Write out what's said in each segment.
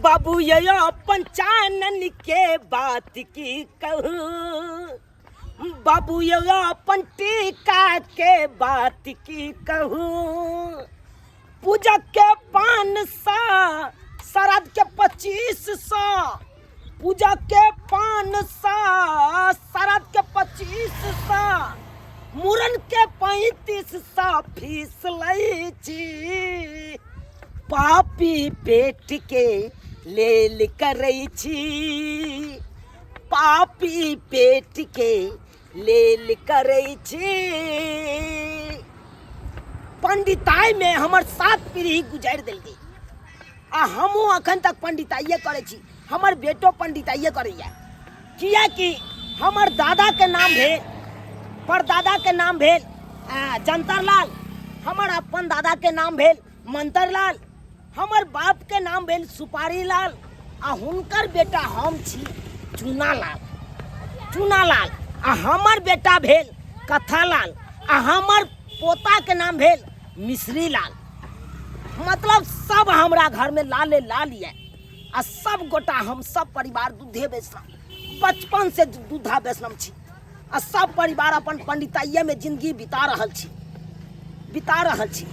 बाबू ये अपन चानन के बात की कहूँ, बाबू ये अपन टीका के बात की कहूँ। पूजा के 500, श्राद्ध के 2500, पूजा के 500, श्राद्ध के 2500, मुड़न के 3500 फीस लै छी। पापी पेट के लेल करै छी, पापी पेट के लेल करै छी। पंडिताई में हमर 7 पीढ़ी गुजरि देलकै आ हमहूँ अखन तक पंडिताइए करै छी। हमर बेटो पंडिताइए करैया, कियाकि हमर दादा के नाम भेल, परदादा के नाम भेल जंतर लाल, हमर अपन दादा के नाम भेल मंतर लाल, हमर बाप के नाम भेल सुपारी लाल आ हुनकर बेटा हम छी चूना लाल, चूना लाल आ हमर बेटा भेल कथा लाल आ हमर पोता के नाम भेल मिश्री लाल। मतलब सब हमरा घर में लाले लाल ये आ सब गोटा हम सब परिवार दूधे वैष्णव, बचपन से दूधा वैष्णव छी आ सब परिवार अपन पंडिताइये में जिंदगी बिता रहल छी, बिता रहल छी।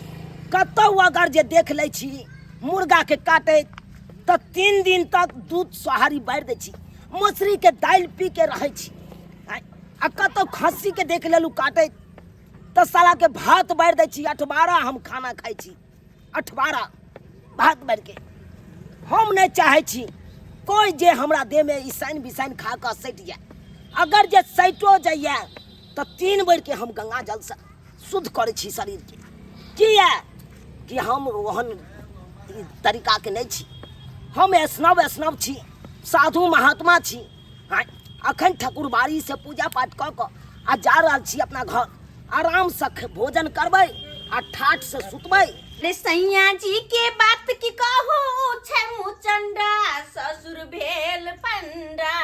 कतौ अगर जे देख लै छी मुर्गा के काटैत तऽ 3 दिन तक दूध सोहारी बारि दै छी, मसुरी के दालि पी के रहै छी। आ कतौ खस्सी के देख लेलहुँ काटैत तऽ साला के भात बारि दै छी, 8-12 हम खाना खाइ छी, 8-12 भात बारि के। हम नहि चाहै छी कोइ जे हमरा देहमे ईसाइन बिसाइन खा कऽ सटि जाय। अगर जे सटो जाइए तऽ 3 बेरके हम गंगा जलसँ शुद्ध करै छी शरीरके। किया कि हम ओहन तरीकाके नहि छी, हम वैष्णव वैष्णव छी, साधु महात्मा छी। अखन ठाकुरबाड़ीसँ पूजा पाठ कऽ कऽ आ जा रहल छी अपना घर, आरामसँ भोजन करबै आ ठाठसँ सुतबै। रे सैया जी के बात की कहू, छै मुचंडा ससुर भेल पंडा।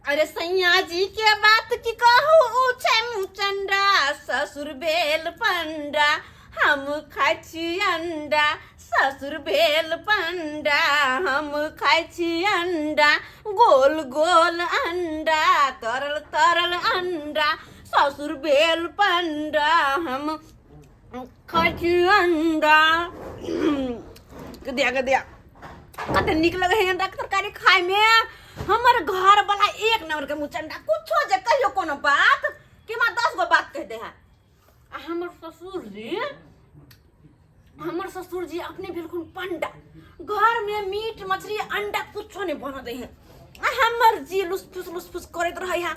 अरे सैया जी के बात की कहू, छै मुचंडा ससुर भेल पंडा, हम खाइ छी अंडा ससुर भेल पंडा, हम खाइ छी अंडा गोल गोल अंडा तरल तरल अंडा ससुर भेल पंडा, हम खाइ छी अंडा। गदिया गदिया कते नीक लगे है अंडा के तरकारी खाय में। हमर घर वाला एक नंबर के मुचंडा, कुछो जे कहियो कोनो बात कि हमरा 10 गो बात कह दे है। आ हमर ससुर जी, हमर ससुर जी अपने बिल्कुल पंडा, घर में मीट मछली अंडा कुछो नहीं बना दे है। आ हमर जी लुसफुस लुसफुस करैत रहे है,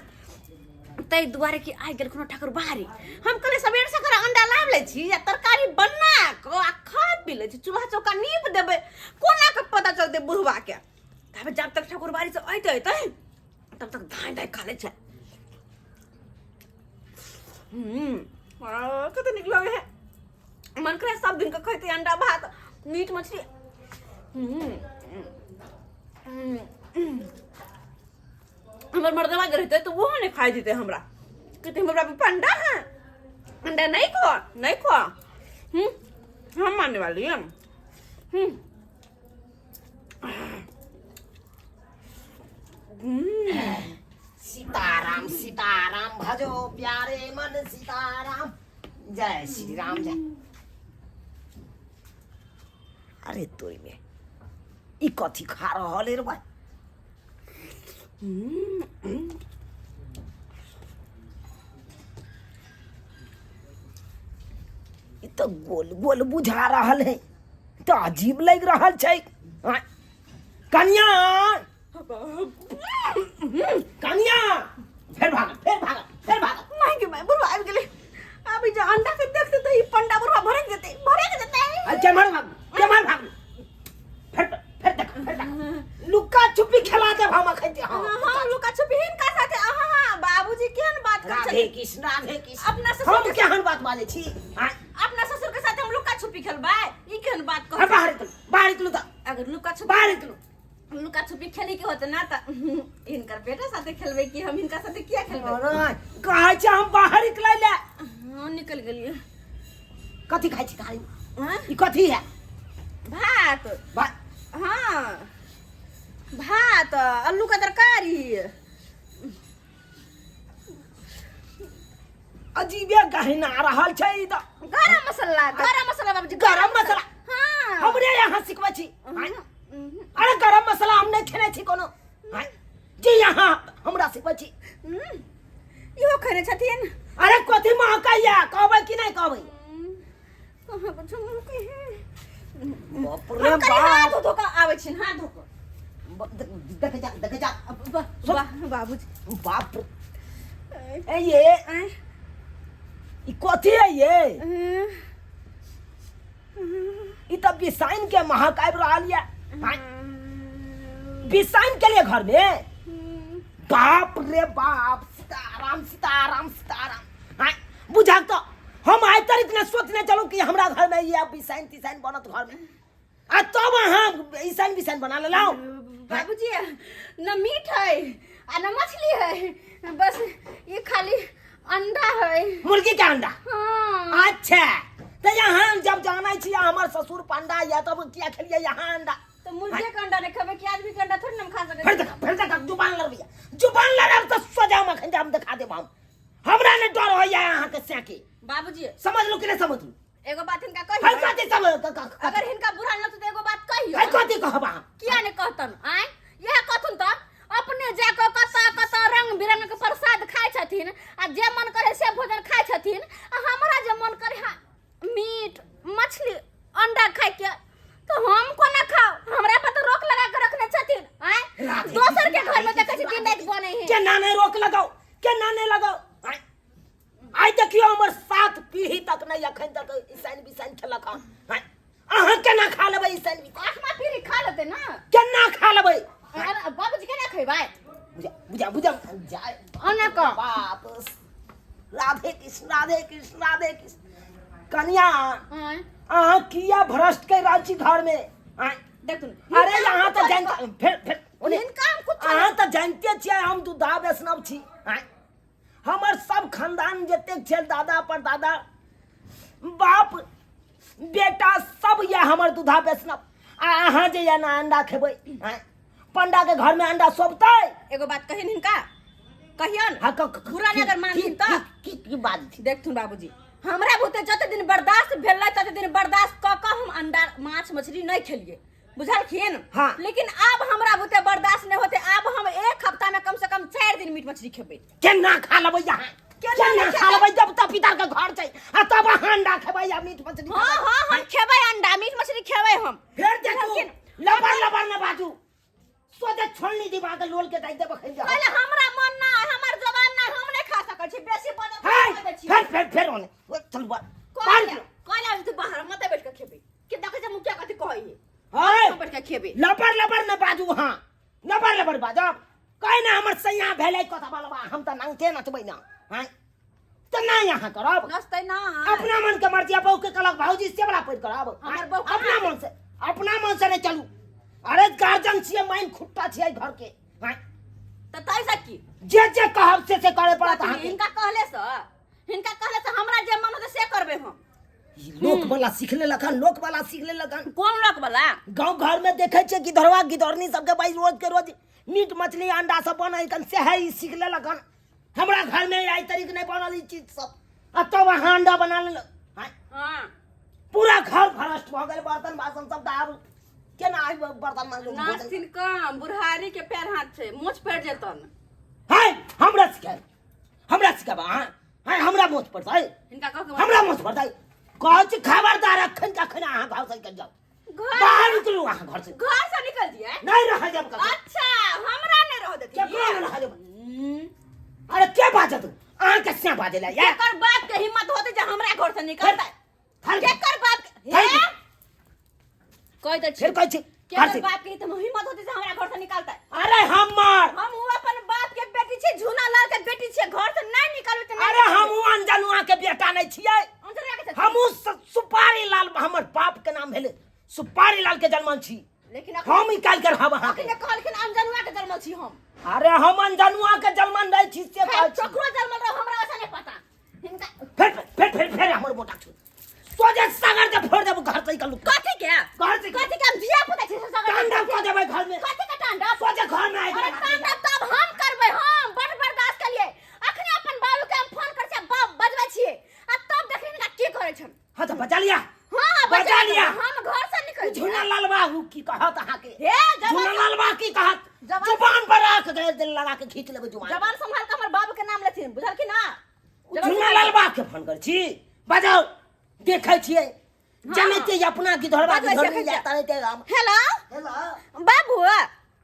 ताहि दुआरे कि आइ गेलखुन ठाकुर बाहरी। हम कहलियै सबेर सकाल अंडा लाबि लै छी आ तरकारी बना कऽ आ खा पी लै छी, चूल्हा चौका नीप देबै, कोना कऽ पता चलतै बुढ़वाके। ताबे जब तक ठाकुर बाड़ी से अयतै अयतै तब तक धाँइ धाँइ खा लै छै। कते नीक लगै है, मन करे सब दिन के खैतै अंडा भात मीट मछली। हमर मर्दवा जे रहते तो वो नहीं खाए देते हमरा, कहते हमर बाबू पंडा है, अंडा नहीं खो नहीं खो। हम मानने वाली हैं। सीताराम सीताराम भजो प्यारे मन सीताराम, जय श्री राम जय। अरे तोरी में ई कथी खा रहल है रे भाई? ई तऽ गोल गोल बुझा रहल है, तऽ अजीब लागि रहल छै। आँय, कनिया कनिया, फेर भाग फेर भाग फेर भाग। नहीं के मैं बुढ़वा आबि गेलै, अभी जे अंडा के देखते तऽ ई पंडा बुढ़वा भड़क जेतै, भड़क जेतै। अरे केम्हर भाग केम्हर भाग, फेर फेर देख फेर देख, लुक्का छुपी खेला देब हम अखन जे। हाँ, हाँ, लुका छुपी हिनका साथे। अहाँ, हाँ, बाबूजी केहन बात करै राधे छथिन? कृष्ण राधे कृष्ण। अपना ससुर हम के केहन बात बाजै छी? आँय? अपना ससुर के साथे हम लुका छुपी खेलबै? ई केहन बात कहै अरे बाहर निकलू, बाहर निकलू तऽ। अगर लुका छुपी बाहर निकलू। लुका छुपी खेली के होते ना तऽ हिनकर बेटा साथे खेलबै कि हम हिनका साथे किया खेलबै? अरे, कहै छै हम बाहर निकलै ले। हाँ, निकल गेलियै। कथी खाइ छी खाली? हाँ? ई कथी है? भात। भात। हाँ, भात आलू के तरकारी। अजीबे गहिना रहल छै ई तऽ। गरम मसाला, गरम मसाला बाबूजी। गरम मसाला? हाँ। हमरे यहाँ सिखबै छी? अरे गरम मसाला हम नहि खेने छी कोनो। आँय, जी यहाँ हमरा सिखबै छी? इहो खेने छथिन। अरे कथी महकैया, कहबै कि नहि कहबै? कहाँ कुछो महकै है। बाप रे। हम कनि हाथ बाप धो कऽ आबै छी, हाथ धो कऽ। देख जा, देख जा। बाबूजी। बाप रे, ए ये आँय? ई कथी है ये? ई तऽ बिसाइन के महक आबि रहल ये। आँय, बिसाइन के लिए घर में? बाप रे बाप, सीताराम सीताराम सीताराम। आँय, बुझाक तो हम आइ तक इतना सोचने चलू कि हमरा घर में ये बिसाइन तिसाइन बनत घर में, आ तब अहाँ ईसान बिसाइन बना लेलहुँ। बाबूजी, न मीट है आ न मछली है, बस ये खाली अंडा है। मुर्गी के अंडा? हाँ। अच्छा, तो यहाँ जब जानै छी हमर ससुर पंडा या, तब किया खेलिए यहाँ अंडा? तो मुर्गे के अंडा नहीं खेबै कि आदमी के अंडा थोड़ी न हम खा सकै फिर छी। देखा, फिर देखा, जुबान लड़बिया, जुबान लड़ब तऽ सजा मखन जाम देखा देब हम। हमरा ने डर होइया अहाँके सैके। बाबूजी। समझ लू कि नहीं समझ लू? एगो बात हिनका है कहियो। कथी सब अगर हिनका बुरा न लगतै तऽ एगो बात कहियो। है कथी कहब अहाँ? किया ने कहतन? आँय, इएह कहथुन तऽ अपने जा कऽ कतऽ कतऽ रंग बिरंग के प्रसाद खाइ छथिन आ जे मन करे से भोजन खाइ छथिन, आ हमरा जे मन करे मीट मछली अंडा खाइके तऽ हम कोना खाउ? हमरा पर तऽ रोक लगा के रखने छथिन। आँय, राधे दोसर के कृष्ण, घर में राधे देखै छी कृष्ण, दिन राति बनै है। केना नहि रोक लगाउ, केना नहि लगाउ? आँय, आइ देखियौ हमर 7 पीढ़ी तक नहि अखन तक ईसाइन बिसाइन खेलक हन। आँय, अहाँ केना खा लेबै ईसाइन बिसाइन? आठमा पीढ़ी खा लेतै ना। केना खा लेबै? अरे बाबूजी, केना खेबै? बुझा बुझा बुझा जाय। ओना कऽ। बाप, राधे कृष्ण राधे कृष्ण राधे कृष्ण। कनिया, आँय? अहाँ किया भ्रष्ट कर रहल छी घर में? आँय? देखू। अरे यहाँ तऽ जान फिर फिर ओने। हिनका हम कुछ अहाँ तऽ जानते छियै हम दूधा वैष्णव छी। आँय, हमर सब खानदान जतेक छै, दादा परदादा बाप बेटा सब यऽ हमर दूधा वैष्णव, आ अहाँ जे यऽ ना अंडा खेबै? आँय, पंडा के घर में अंडा शोभतै? एगो बात कहियन हिनका, कहियन। हाँ, बुरा नहि अगर मानथिन तऽ? की बात छी? देखथुन बाबूजी, हमरा बुते जते दिन बर्दाश्त भेलै तते दिन बर्दाश्त कऽ कऽ हम अंडा माछ मछली नहि खेलियै, बुझलखिन? हाँ। लेकिन आब हमरा बुते बर्दाश्त नहि होते। आब हम एक हफ्ता में कम से कम 4 दिन मीट मछली खेबै। केना खा लेबै अहाँ? केना केना नहि खा लेबै जब तक पिता के घर छै आ तब अहाँ अंडा खेबै या मीट मछली हाँ। खेबै? हाँ, हम खेबै अंडा मीट मछली खेबै हम। फेर देखू। बुझलखिन? लबर लबर न बाजू, सोझे छोलनी दिबा के लोल के दाइ देब खै जा। पहिले हमरा मन ना, हमर जबान ना, हम नहि खा सकै छी बेसी बदल। हे, दै छी। फेर फेर फेर ओने ओ, चल बाहर निकलो। कहले तू बाहर मत बैठ के खेबै कि देखै छै मुखिया कथी कहै है। हे, बैठ के खेबै। लबर लबर न बाजू। हाँ, लबर लबर बाजब कहे ना हमर सैया भेलै कथा बलबा, हम तऽ नंगटे नचबै ना। हैं तऽ नहि अहाँ करब। नचतै ना। अपना मन के मर्जी, बहू के कहलक भौजी से बला पैर करब। हमर बहू अपना मन से, अपना मन से नहीं चलू। अरे गार्जियन छियै, माइन खुट्टा छियै घर के। हैं तऽ तै से की? जे जे कहब से से करे पड़त अहाँके। हिनका कहले से, हिनका कहले से हमरा जे मन होतै से करबै हम। ई लोक वाला सीख लेलक हन, लोक वाला सीख लेलक हन। कोन लोक वाला? गाँव घर में देखे छियै गिधरवा गिधरनी सबके भाई रोज के रोज मीट मछली अंडा सब बनै हन, सएह ई सीख लेलक हन। हमरा घर में आइ तरीक नहि बनल ई चीज सब, आ तब अहाँ अंडा बना लेलक। आँय? हाँ। पूरा घर भ्रष्ट भऽ गेल, बर्तन बासन सब तऽ आब केना आइ बर्तन माजू? नाचथिन कम, बुढ़ारी के पैर हाथ छै, मोच पड़ि जेतन। है हमरा सिखायब, हमरा सिखायब अहाँ? है हमरा मोच पड़तै? हिनका कह के। हमरा मोच पड़तै? कहै छी खबरदार, अखन के अखन अहाँ घर से निकलि जाउ। घर बाहर निकलू अहाँ घर से। घर से निकल जिए? नहीं रह जाब कतौ। अच्छा, हमरा नहीं रह देती? केकरो नहि रह जाब। अरे के बाजत अहाँ के से बाजै ला या? केकर बाप के हिम्मत होते जे हमरा घर से निकलतै? फिर केकर बाप के? फिर हे कह दे छी। फिर कहै छी घर केकर से। बाप के तो हिम्मत होते जे हमरा घर से निकलतै? अरे हमर हम उ अपन बाप के बेटी छी, झूना लाल के बेटी छी, घर से नहीं निकलबै त नहीं अरे हम निकलबै। उ अनजनुआ के बेटा नहीं छियै। अनजनुआ के छथिन? हम उ सुपारी लाल, हमर बाप के नाम भेलै सुपारी लाल के जन्मल छी। लेकिन हम निकालि के रहब अहाँके। अखने कहलखिन अनजनुआ के जन्मल छी हम। अरे हम अनजनुआ के जन्मल नहीं छी से कहै छी। ककरो जन्मल रहो, हमरा वैसा नहीं पता। हिनका फिर फिर फिर फिर हमर मोटा छु सोझे सागर के फोड़ देबो, घर से निकलू। कथी के? घर से। कथी के? हम धिया छै झुना लाल बाबू की कहत अहाँके हे जबान झुना लाल बाबू की कहत जुबान पर राख दे दिल लगा के खींच लेबै जुबान जबान संभाल के हमर बाबू के नाम लेथिन बुझल की ना जबान झुना लाल बाबू के फोन कर छी बजाउ देखै छियै जानै छियै अपना गिधरवा बजबै गिधर छियै, या तरे ते हम हेलो हेलो बाबू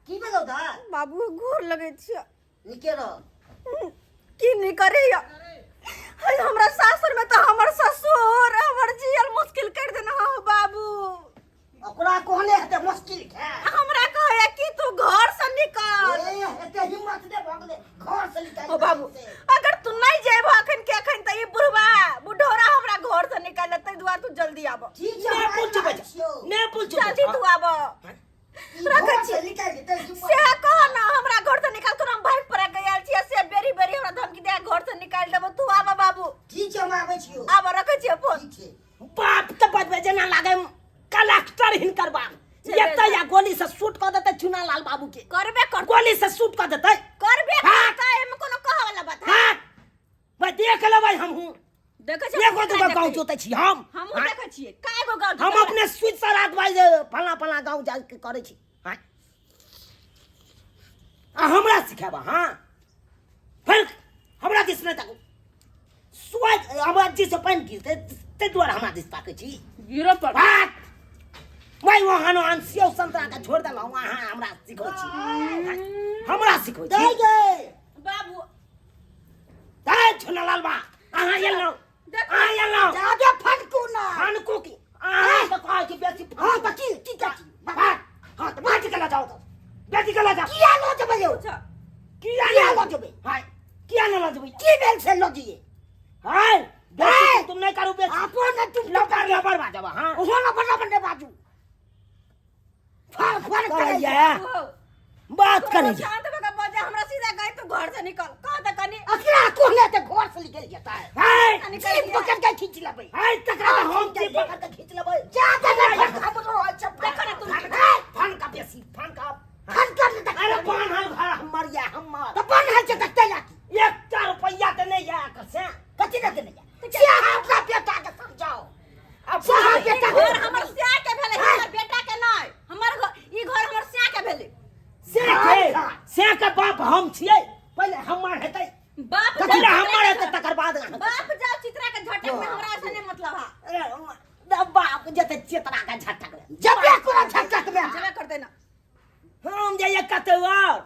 की भेलौ दा बाबू घूर लगै छियै नीके रह की नहीं करे या हाय हमरा सासुर में तो हमर ससुर हमर जियल मुश्किल कर देना हो बाबू ओकरा कहने हेतै मुश्किल के हमरा कहे कि तू घर से निकल ए एते हिम्मत दे भगले घर से निकाल ओ बाबू अगर तू नहीं जेबो अखन के अखन त ई बुढ़वा बुढ़ोरा हमरा घर से निकाल तै दुआर तू जल्दी आब ठीक छै ने पुल बजा ने पुल जल्दी तू आब रखै छी से कह ना हमरा घर से निकाल तोरा हम भाग पर के आयल छियै से बेरी बेरी हमरा धमकी दे घर से निकाल देबो तू आब बाबू ठीक छै हम आबै छियौ आब रखै छियै फोन ठीक छै बाप के बजबै जेना लागे कलेक्टर हिनकर बाप एतै या गोली से शूट कऽ देतै चुना लाल बाबू के करबे कर गोली से शूट कऽ देतै करबे हाँ। करतै एमे कोनो कहऽ वाला बात है हाँ भाई देख लेबै हमहूँ देखै छियै एगो दूगो गाँव जोतै छी हम हमहूँ हाँ। देखै छियै कए गो गाँव हम अपने सुति से रात भाई जे फलना फलना गाँव जाके करै छी हाँ आ हमरा सिखेबा हाँ फिर हमरा दिस नहि ताकू स्वाद हमरा दिस पानि गिरतै ताहि दुआरे हमरा दिस ताकै छी गिरो पर भात भाइ ओहन ओहन सेव संतरा के छोड़ि देलहुँ अहाँ हमरा सिखबै छी हमरा सिखबै छी दाइ गे बाबू दाइ छुनलाल बा अहाँ एलहुँ देखो। अहाँ एलहुँ जादे फटकू ना फनको की अहाँ तऽ कहै छी बेसी हाँ तऽ की की कहै भात हाँ तऽ भात के लऽ जाउ तऽ बेटी के लऽ जाउ किया लऽ जेबै यौ अच्छा किया किया लऽ लऽ जेबै हाय किया न लऽ जेबै की भेल से लऽ जइए हाय बेसी तुम नहीं करू बेसी अपन तुम लबर लबर बाजब हाँ ओहो लबर लबर नहि बाजू फर फर करैया ओ, बात करैया शांत भऽ के बजे हमरा सीधा गए तू घर से निकल कह तऽ कनी अकरा कोहले ते घर से निकल जेता है हाय निकल जीभ पकड़ के खींच लेबै हाय तकरा तऽ हम जीभ पकड़ के खींच लेबै जा दे हमरो अच्छा देखो ना तुम फन का बेसी फन का फन कर ले अरे पान हल घर हमर या हमर तऽ बन हल छै तकते या की एकटा रुपैया तऽ नहि या एकर से कथी ने देने या से अहाँ अपना बेटा के समझाओ अब से अहाँ ई बेटा घर हमर स्या के भेलै हमर बेटा के नहि हमर घर ई घर हमर स्या के भेलै से के से के बाप हम छियै पहिले हमर हेतै बाप पहिले जाओ हमर हेतै चित्रा के तकर बाद अहाँ बाप जाओ चित्रा के झटक में हमरा ऐसा नहीं मतलब है अरे बाप जेतै चेतना के झटक में जबे कोना झटक में जबे कर देना हम जाइए कतौ और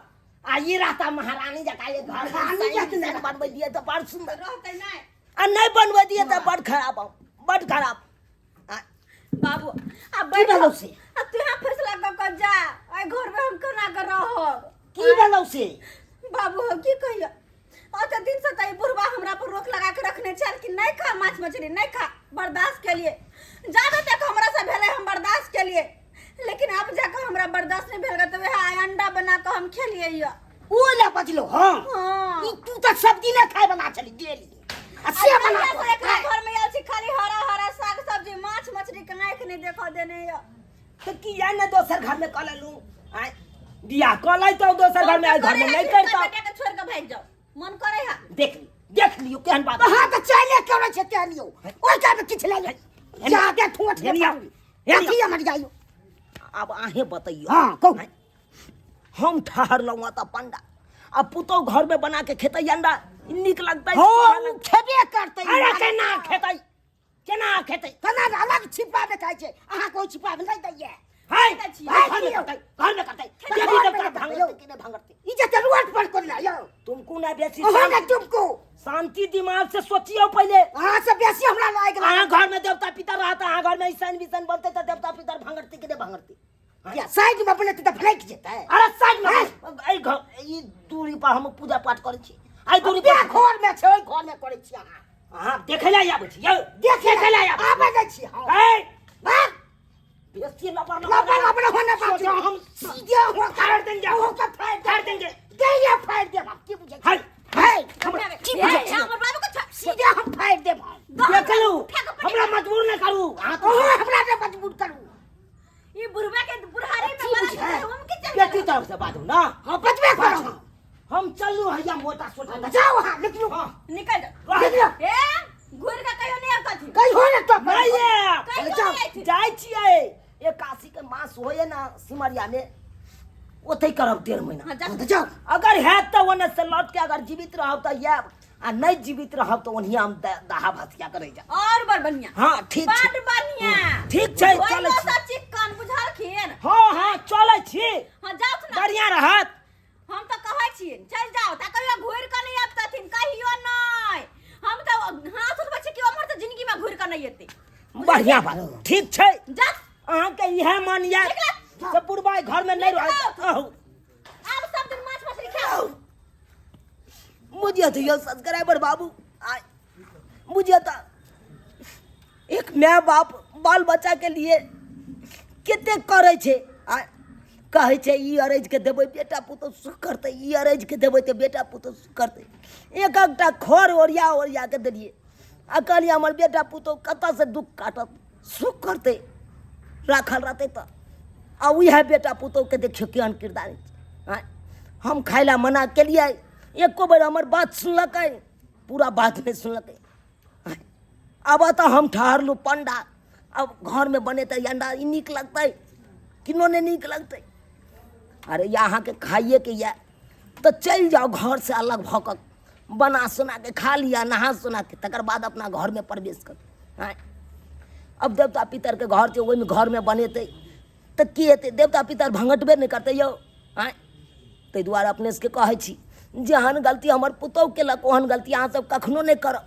आ ई रहता महारानी जकाँ ये घर महारानी जकाँ नहि बनबै दिए तऽ बड़ सुन्दर रहते नहीं आ नहि बनबै दिए तऽ बड़ खराब हम बड़ खराब आ, बाबू आ की बैठ भेलौ से आ तू यहाँ फैसला कऽ कऽ जा एहि घर में हम केना कऽ रहब की भेलौ से बाबू हम की कहियो ओते दिन से तऽ ई बुढ़वा हमरा पर रोक लगा के रखने छल कि नहीं खा माछ मछली नहीं खा बर्दाश्त के लिए जाबे तक हमरा से भेलै हम बर्दाश्त के लिए लेकिन अब जाके हमरा बर्दाश्त नहीं भेल तऽ वएह आइ अंडा बना कऽ हम खेलियै यऽ ओ ले बजलो हाँ हाँ। ई तू तऽ सब्जी नहि खाय बला छली डेली आ से बना कहिया से एकरा कऽ घर में आयल छी खाली हरा हरा साग सब्जी माछ मछली के आँखि नहि देखऽ देने यऽ तऽ किया ने दोसर घर में कऽ लेलहुँ आँय बियाह कऽ लैतहुँ दोसर घर में एहि घर में नहि करितहुँ बेटा के छोड़ के भागि जाओ मन करे है देख लियौ देख लियौ केहन बात अहाँ तऽ चाइले करै छै तेहन यौ ओहि कामे किछु नहि जाके ठोठ हेनिया, हेनिया। अथी हमर जाइयो आब अहें बतैयौ हाँ कहू हम ठहरलहुँ तऽ पंडा आ पुतहु घर में बना के खेतै अंडा ई नीक लगतै हँ ओ खेबे करतै अरे केना खेतै केना खेतै केना अलग छिपा में खाइ छै अहाँ कोइ छिपा में नहि दैये हाय खेतै छी। घर में करतै घर में करतै देवी देवता भांगरतै कि नहि भांगरतै ई जे रोड पर कोना यौ तुमको ना बेसी अहाँ ने तुमको शांति दिमाग से सोचियो पहले अहाँ से बेसी हमरा लागि अहाँ घर में देवता पितर रहता अहाँ घर में ऐसन विसन बनते तऽ देवता पितर भांगरतै कि नहि भांगरतै किया साइड में बनेतै तऽ फलकि जेतै अरे साइड में एहि घर ई दूरी पर हम पूजा पाठ करै छी एहि दूरी बे पर घर में छै ओहि घर में करै छी अहाँ अहाँ देखै लए आबै छी यौ देखे लए आबै आबै नहि छी हम ए भाग बेसी लबर लबर लबर होने बाजू सोचो हम सीधे हो फाड़ देंगे हो के फाड़ फाड़ देंगे देंगे फाड़ देब हम की बुझै हाय हाय हमरा की बुझै छी हमर बाबू के छोड़ सीधे हम फाड़ देब हम देख लू हमरा मजबूर नहि करू अहाँ तो अहाँ हमरा नहि मजबूर करू ई बुढ़वा के बुढ़ारी में की बड़ा बुझै? हम के चल बेटी तरफ से बाजू ना हाँ बचबे करो हम चलू हैया मोटा सोटा बचाओ अहाँ निकलू हाँ निकल जा निकलू ए घुर के कहियो नहीं आवता थी कहियो ने तो नहीं कहियो नहीं आई जाइ छियै एकासी मास होइए ने सिमरियामे, ओतहि करब 1.5 महीना। हाँ, जा। हाँ, तऽ जाउ। अगर हैत तऽ ओने से लौट के अगर जीवित रहब तऽ आयब, आ नहि जीवित रहब तऽ ओनहिये हम दाहा भसिया करै जायब। और बड़ बढ़िया। हाँ, ठीक छै। बड़ बढ़िया। ठीक छै, ओहि चलै छी। दोसर चिक्कन बुझलखिन। हाँ हाँ, चलै छी। हाँ, जाउ ने। बढ़िया रहत। हम तऽ कहै छियनि चलि जाउ तऽ कहियो घुरि कऽ नहि अबतथिन, कहियो नहि। हम तऽ हाथ उठबै छी कि ओम्हर तऽ जिंदगीमे घुरि कऽ नहि एतै। बढ़िया बात, ठीक छै। जा। अहाँके इएह मन यऽ से बुढ़बा घरमे नहि रहत। अहू। आब सब दिन माछ मछली खाउ। बुझियौ तऽ यौ सब्सक्राइबर बाबू, आ बुझियौ तऽ एक माय बाप बाल बच्चा के लिए कते करै छै। आ कहै छै ई अरैज के देबै बेटा पुतोह सुख करतै, ई अरैज के देबै तऽ बेटा पुतोह सुख करतै। एक एकटा खर ओरिया ओरिया के देलियै आ कहलियै हमर बेटा पुतोह कतऽसँ दुःख काटत, सुख करतै, राखल रहतै तऽ। आ उएह बेटा पुतोहके देखियौ केहन किरदार छै। आँय, हम खाय लए मना केलियै, एको बेर हमर बात सुनलकै? पूरा बात नहि सुनलकै। आब तऽ हम ठहरलहुँ पंडा, अब घरमे बनेतै अंडा, ई नीक लगतै किनो नहि नीक लगतै। अरे या अहाँके खाइएके यऽ तऽ चलि जाउ घरसँ अलग भऽ कऽ बना सोना के खा लिअ, नहा सोना के, तकर बाद अपना घरमे प्रवेश करू। आँय, अब देवता पितरके घर छै, ओहिमे घरमे बनेतै तऽ की हेतै? देवता पितर भङ्गटबे नहि करतै यौ। आँय, ताहि दुआरे अपने सबके कहै छी, जेहन गलती हमर पुतहु केलक ओहन गलती अहाँ सब कखनो नहि करब।